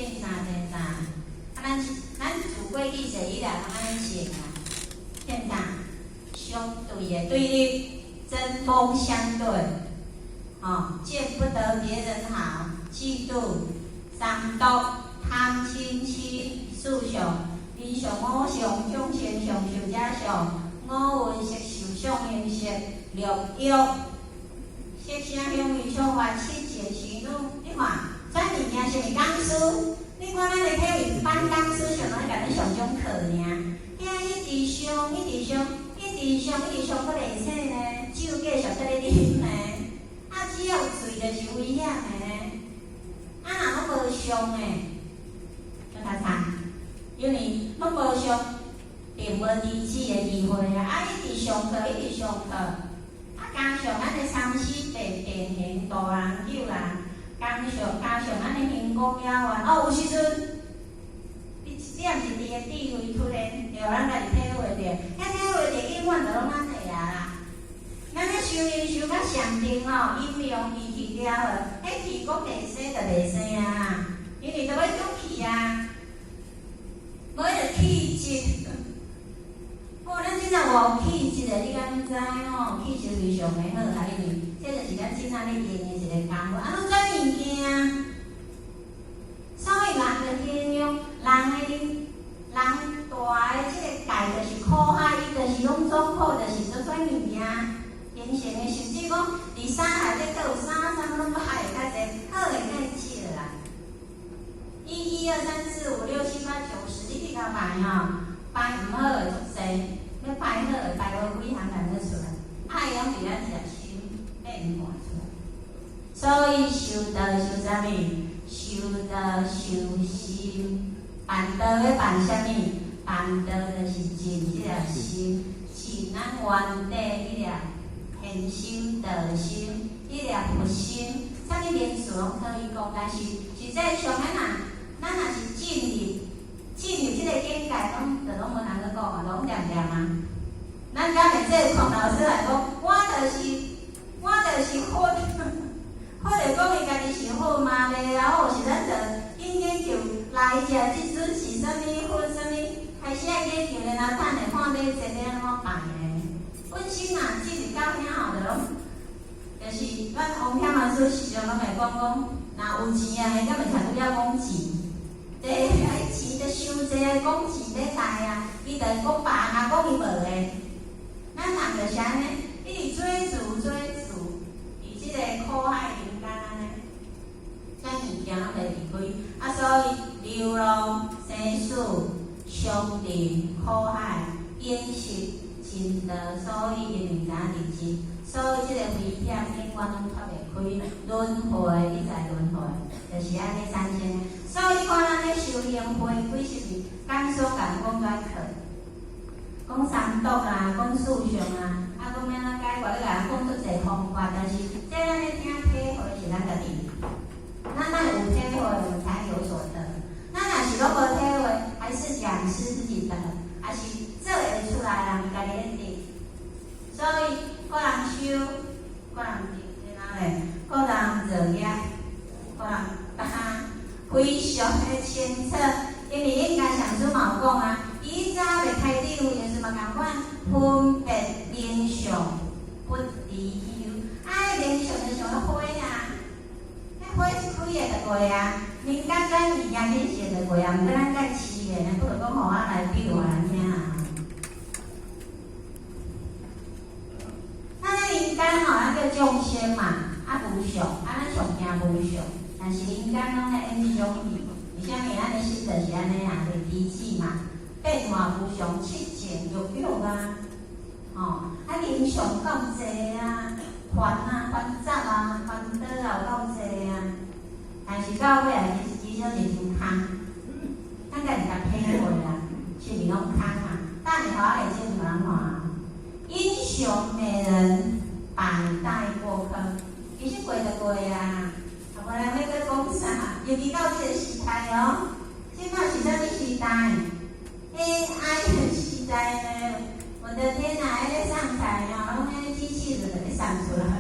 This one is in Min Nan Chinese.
見三見三。啊，咱自過去世以來攏按呢想啊，見啥？相對的對立，針鋒相對，哦，見不得別人好，嫉妒、三毒、貪嗔痴、四相、人相、我相、眾生相、壽者相、五蘊色受想行識、六欲、色聲香味觸法、七情四欲，你看，這物件是毋是講師？你看咱的體會班講師上攏共咱上種課爾，遐一直上，一直上，一直上，一直上，閣袂醒呢，酒繼續閣咧啉呢，啊，只要醉就是危險的呢，啊，若攏無相的，就較慘，因為攏無相，並無知止的機會啊，啊，一直上課，一直上課，啊，加上咱的三師地變形度人救人，加上咱的行功了願，哦，有時陣，你一點一滴的智慧突然，對，咱家己體會著，遐體會著永遠就攏咱的啊啦。咱咧修行修到上定吼，陰陽二氣調和，彼氣講袂生就袂生啊，因為都欲種氣啊，無彼個氣質。哦，咱這若有氣質的，你敢知吼？氣質非常的好啊，因為這就是咱這仔咧用的一個工具，啊，攏轉物件。所以人的形容，人的人大的這個界就是苦海，伊就是攏總苦，就是做轉物件形成的。甚至講，佇山內底閣有啥啥攏歹的較濟，好的較少啦。一、一二三四五六七八九十，你去共排吼，排毋好的足濟，欲排好的排無幾項人咧出來，愛攏佇咱一粒心變化出來。所以修道修啥物？修道修心，辦道欲辦啥物？辦道就是盡這粒心，盡咱原底彼粒天心、道心、彼粒佛心，啥物名詞攏可以講，但是實際上咱若是進入這個境界，攏就攏無通閣講啊，攏恬恬啊。咱敢會這孔老師來講，我就是佛，佛就講伊家己是佛嘛咧，啊，哦，是咱就緊研究來者這尊是啥物佛，啥物，開始愛研究咧，然後等下看欲坐咧按怎拜咧。本身若進入到遐吼，就攏就是咱王謙老師時常攏會講講，若有錢啊，敢會聽拄才講錢？這愛錢就傷濟啊，講錢欲來啊，伊就講別啊，講伊無的。咱人就是按呢，一直追逐追逐，佇這個苦海人間按呢，咱物件攏袂離開。啊，所以流浪生死、相臨苦海、永失真道，所以因為知影認知，所以這個危險永遠攏脫袂開，輪迴一再輪迴，就是按呢產生。所以你看咱咧修行會幾時是講所共講轉課，講三毒啊，講四相啊，啊講欲按怎解決，你共人講足濟方法，但是這咱咧聽體會是咱家己，咱愛有體會，我們才有所得。咱若是攏無體會，還是講師自己得，還是做會出來人伊家己咧得。所以個人修，個人得，然後咧，個人造業，個人擔，非常的清楚。因為應該上師嘛有講啊，伊早未開智慧的時嘛仝款，分別名相不離憂。啊，名相就像彼花啊，彼花一開的就過啊，人間咱物件去食就過啊，毋過咱愛飼的，不如講予我來比喻予人聽啊。咱咧人間吼，咱叫眾生嘛，啊無相，啊咱上驚無相，但是人間攏咧演相戲，為啥物咱的心就是按呢啊，袂知止嘛，變化無常，七情六欲啊，吼，啊人相夠濟啊，煩啊，煩雜啊，煩惱啊，有夠濟啊，但是到尾啊，其實至少是一場空，咱家己共體會啦，是毋是攏空啊？等下予我來證予人看。英雄美人，百代過客，其實過就過啊，啊無人欲閣講啥？尤其到這個時代哦，這擺是啥物時代？AI 的時代呢？我的天哪，還咧上載哦，攏彼機器人咧送出來。